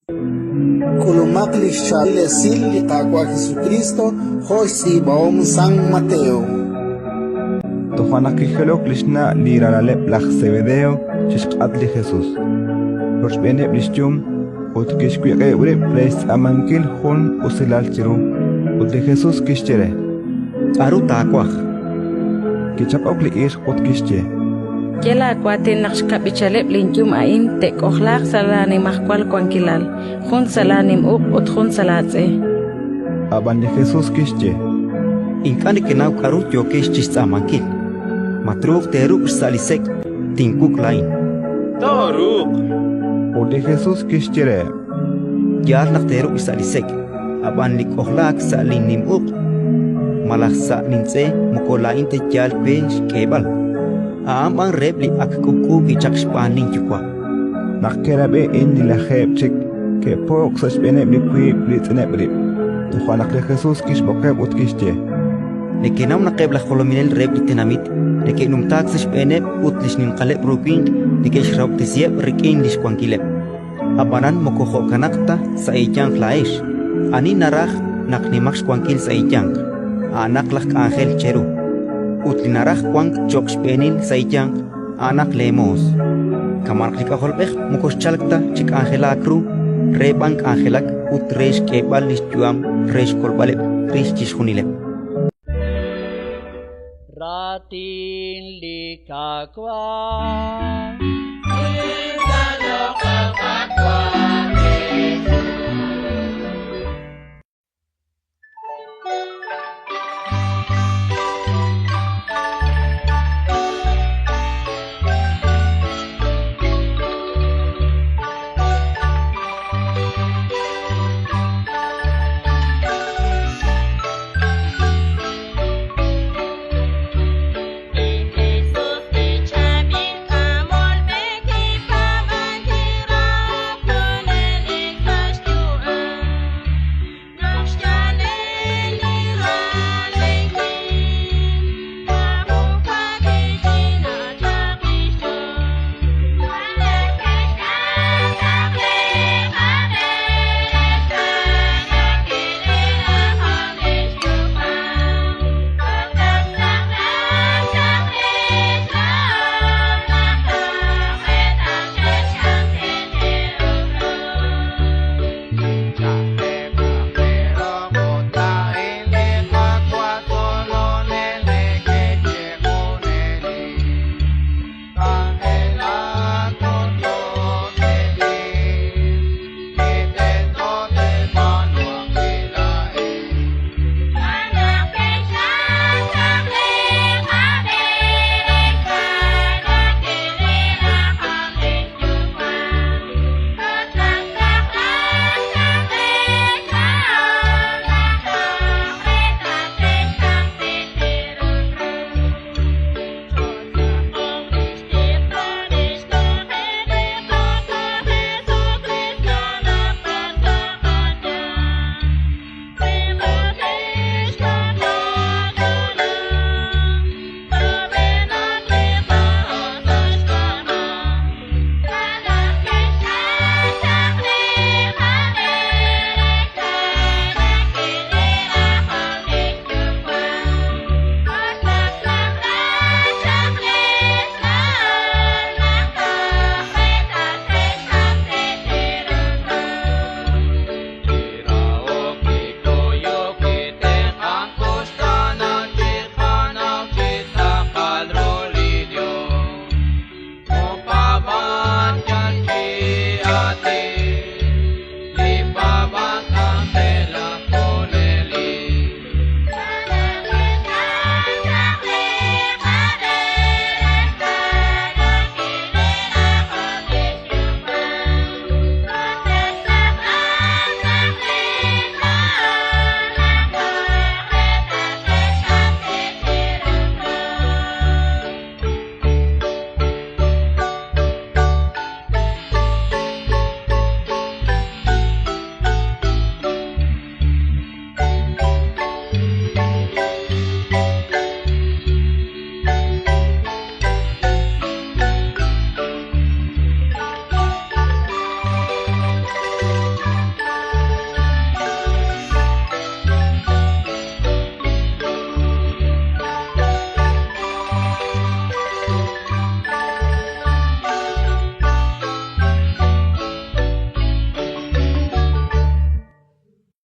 K'ulumaq li xchaab'il esil li Qaawa' Jesukriist jo' xtz'iib'ahom San Mateo. Toja' naq kijilok li xna' li ralaleb' laj Sebedeo chi xk'atq li Jesus, rochb'eeneb' li xyum, ut kixwiq'ib' rib' re xtz'aamankil jun usilal chiru. Ut li Jesus kixye re: K'aru taawaj? Kichaq'ok li ixq ut kixye: Ye laawaatin naq xkab'ichaleb' linyum a'in te'k'ojlaaq sa' laanimajwal wankilal, jun sa' laanim uq' ut jun sa' laatz'e. Ab'an li Jesus kixye: Ink'a' nekenaw k'aru yookex chi xtz'aamankil. Ma truuq teeruk' xsa' li sek' tinwuk' laa'in? Tooruuq. Ut li Jesus kixye reheb': Yaal naq teeruk' xsa' li sek', ab'an li k'ojlaak sa' linnim uq' malaj sa' lintz'e moko laa'in ta yaal we xk'eeb'al, a'an b'an reheb' li ak k'ub'k'u wi' chaq xb'aan linYuwa'. Naq ke'rab'i a'in li lajeeb' chik, ke'po'k sa' xb'eeneb' li wiib' riitz'ineb' rib'. Toja' naq li Jesus kixb'oqeb' ut kixye: Nekenaw naq eb' laj jolominel reheb' li tenamit neke'numtaak sa' xb'eeneb' ut li xninqaleb' ru winq neke'xrahob'tesiheb' rik'in li xwankileb'. Ab'anan moko jo'kanaq ta sa' eeyanq laa'ex. Ani naraj naq nimaq xwankil sa' eeyanq, a'anaq laj k'anjel cheru; ut li naraj wank cho'q xb'eenil sa' eeyanq, a'anaq leemoos. Kama' naq li K'ajolb'ej moko xchalk ta chi k'anjelaak ru, re b'an k'anjelak ut re xk'eeb'al li xyu'am re xkolb'aleb' rix chixjunileb'. Raatin li Qaawa'.